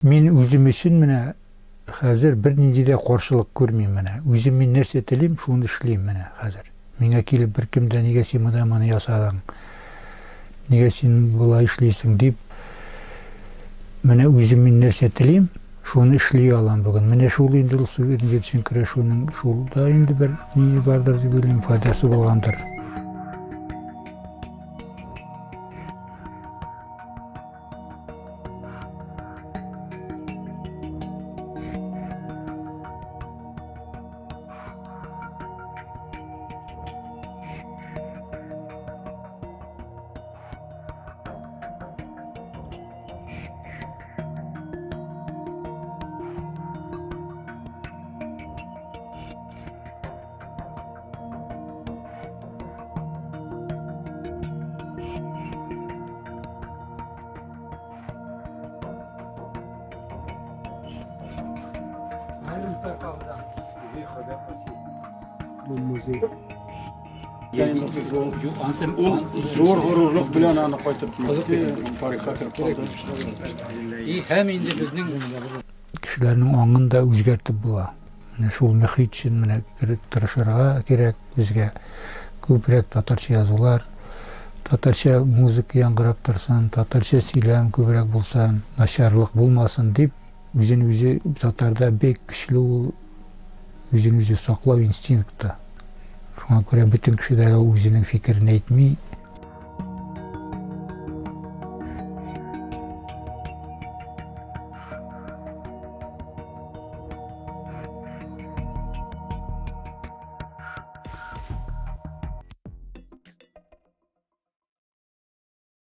Мин үзем өчен менә хәзер бернинди дә каршылык күрмим менә. Үзем мин нәрсә телим, шуны эшлим менә хәзер. Миңа килеп беркем дә нигә син монда моны ясадың, нигә син болай эшлисең дип, менә үзем мин нәрсә телим, шуны эшли алам бүген. Менә шул инде ул суверенитет өчен көрәшүнең шул да инде бер ни бардыр дип уйлыйм, файдасы булгандыр. Ул зур горурлык белән аны кайтып китте, тарихка кереп калды. И һәм инде безнең кешеләрнең аңын да үзгәртеп була. Менә шул мөхит өчен менә кереп тырышырга кирәк безгә. Күбрәк татарча язулар, татарча музыка яңгырап торсын, татарча сөйләм күбрәк булсын, начарлык булмасын дип, үзен үзе татарда бик көчле ул үзен үзе саклау инстинкты. Шуңа күрә бөтен кеше дә үзенең фикерен әйтми.